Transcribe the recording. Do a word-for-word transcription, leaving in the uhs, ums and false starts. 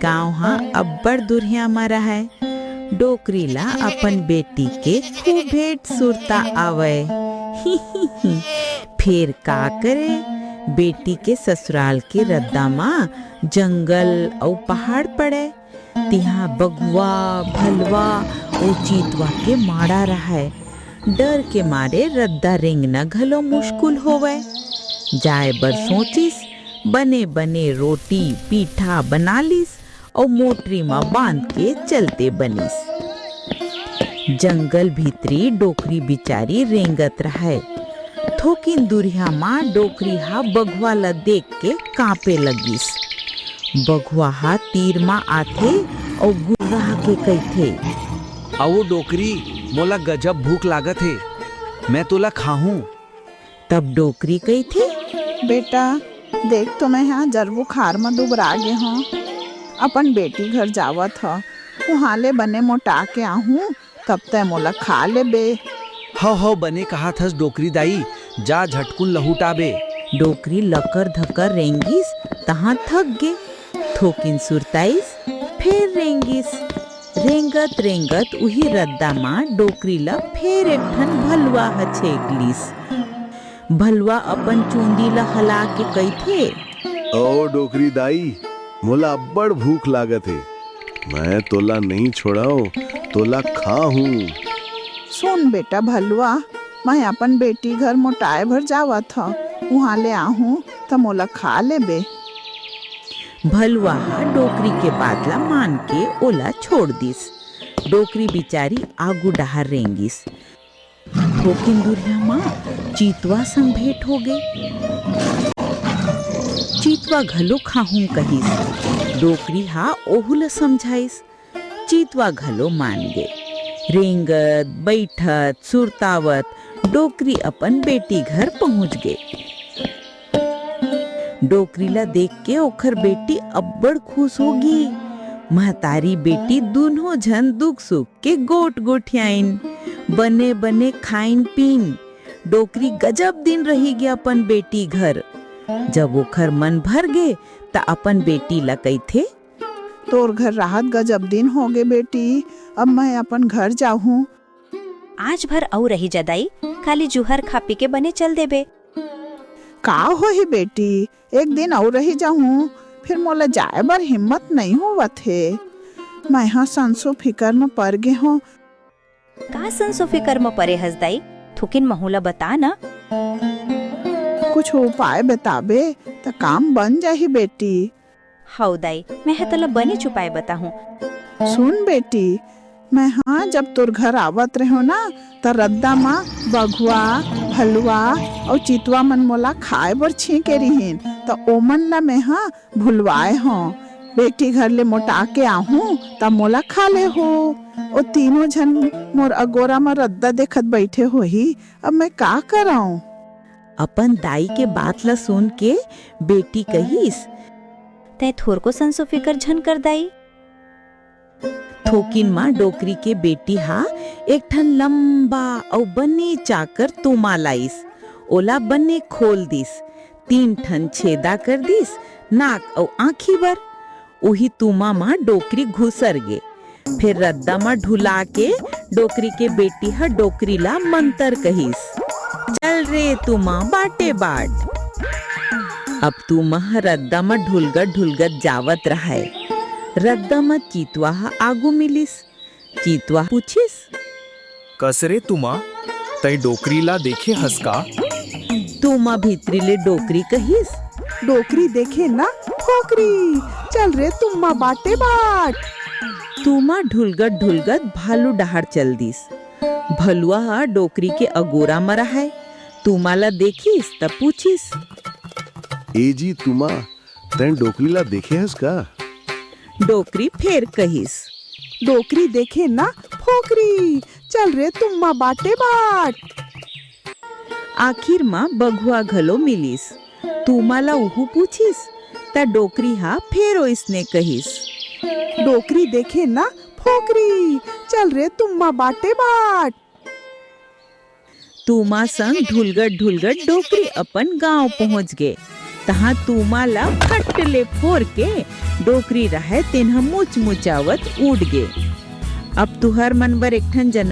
गांव ह अब्बड़ दुरिहा म रहय। डोकरी ला अपन बेटी के खूब भेंट सुरता आवय। फेर का करे, बेटी के ससुराल के रद्दा म जंगल अउ पहाड़ पड़य। तिहां बघवा, भलवा अउ चीतवा के माड़ा रहय। डर के मारे रद्दा रेंगना घलो मुश्किल होवय। जाय बर सोचिस, बने-बने रोटी, पीठा बना लिस अउ मोटरी म बांध के चलते बनिस। जंगल भीतरी डोकरी बिचारी रेंगत रहय। थोकिन दुरिहा म डोकरी ह बघवा ल देख के कांपे लगिस। बघवा ह तीर म आथे अउ गुर्रा के कहिथे, "अवो डोकरी, मोला गजब भूख लागत हे, मैं तोला खाहूं।" तब डोकरी कहिथे, "बेटा, देख तो मैं हा जर बुखार म दुबरा गे हंव। अपन बेटी घर जावत हंव, उहां ले बने मोटा के आहूं, तब तैं मोला खा लेबे।" "हव, हव, बने कहत हस डोकरी दाई, जा झटकुन लहुट आबे।" डोकरी लकर धकर रेंगिस, तहां थक गे। थोकिन सुरताइस, फेर रेंगिस। रेंगत रेंगत उही रद्दा म डोकरी ल फेर एक ठन भलुवा ह छेंक लिस। भलुवा अपन चूंदी ल हला के कहिथे, "ओ डोकरी दाई, मोला अब्बड़ भूख लागत हे, मैं तोला नइ छोड़ंव, तोला खाहूं।" "सुन बेटा भलुवा, मैं अपन बेटी घर मोटाए बर जावत हंव, उहां ले आहूं त मोला खा लेबे।" भलुवा ह डोकरी के बात ला मान के ओला छोड़ दिस। डोकरी बिचारी आगू डहार रेंगिस। थोकिन दुरिहा म चीतवा संग भेंट होगे। चीतवा घलो खाहूं कहिस। डोकरी ह ओहू ल समझाइस। चीतवा घलो मान गे। रेंगत, बइठत, सुरतावत डोकरी अपन बेटी घर पहुंच गे। डोकरी ला देख के ओखर बेटी अब्बड़ खुश होगी। महतारी बेटी दूनों झन दुख सुख के गोठ गोठियाइन, बने बने खाइन पीन। डोकरी गजब दिन रहि गे अपन बेटी घर। जब ओखर मन भर गे, त अपन बेटी ला कहिथे, "तोर घर राहत गजब दिन होगे बेटी, अब मैं अपन घर जाहूं।" "आज भर अउ रहि जा दाई, काली जुहर खा पी के बने चल देबे।" "का होही बेटी, एक दिन अउ रहि जाहूं, फेर मोला जाए बर हिम्मत नइ होवत हे। मैं ह संसो फिकर म पर गे हंव।" "का संसो फिकर म परे हस दाई? थोकिन महूं ला बता न।" "कुछ उपाय बताबे त काम बन जाही बेटी।" "हव दाई, मैं ह तोला बनेच उपाय बताहूं।" "सुन बेटी, मैं ह जब तोर घर आवत रहेंव ना, त रद्दा म बघवा, भलुवा अउ चितवा मन मोला खाए बर छींके रिहिन, त ओमन ला मैं ह भुलवाए हंव। बेटी घर ले मोटा के आहूं, त मोला खा लेहू। ओ तीनों झन मोर अगोरा म रद्दा देखत बइठे होही, अब मैं का करंव?" अपन दाई के बात ला सुन के बेटी कहिस, "तैं थोरको संसो फिकर झन कर दाई।" थोकिन म डोकरी के बेटी ह एक ठन लंबा अउ बने चाकर तूमा लाइस। ओला बने खोल दिस, तीन ठन छेदा कर दिस, नाक अउ आंखी बर। उही तूमा म डोकरी घुसर गे। फेर रद्दा म ढुला के डोकरी के बेटी ह डोकरी ला मंतर कहिस, "चल रे तूमा, बाटे बाट।" अब तूमा ह रद्दा म ढुलगत ढुलगत जावत रहय। रद्दा म चितवा ह आगू मिलिस। चितवा पूछिस, "कस रे तूमा, तैं डोकरी ला देखे हस का?" तूमा भीतरी ले डोकरी कहिस, "डोकरी देखे ना फोकरी, चल रे तूमा बाटे बाट।" तूमा ढुलगत ढुलगत भालू डहार चल दिस। भलुवा ह डोकरी के अगोरा म रहय। तूमा ला देखिस त पूछिस, "ए जी तूमा, तैं डोकरी ला देखे हस का?" डोकरी फेर कहिस, "डोकरी देखे ना फोकरी, चल रे तूमा बाटे बाट।" आखिर म बघवा घलो मिलिस। तूमा ला उहू पूछिस, त डोकरी ह फेर ओइसने कहिस, "डोकरी देखे ना फोकरी, चल रे तूमा बाटे बाट।" तूमा संग ढुलगत ढुलगत डोकरी अपन गांव पहुंच गे। तहाँ तूमा ला फट ले फोर के डोकरी राहय तेन ह मुचमुचावत उड़ गे। अब तुहर मन बर एक ठन जन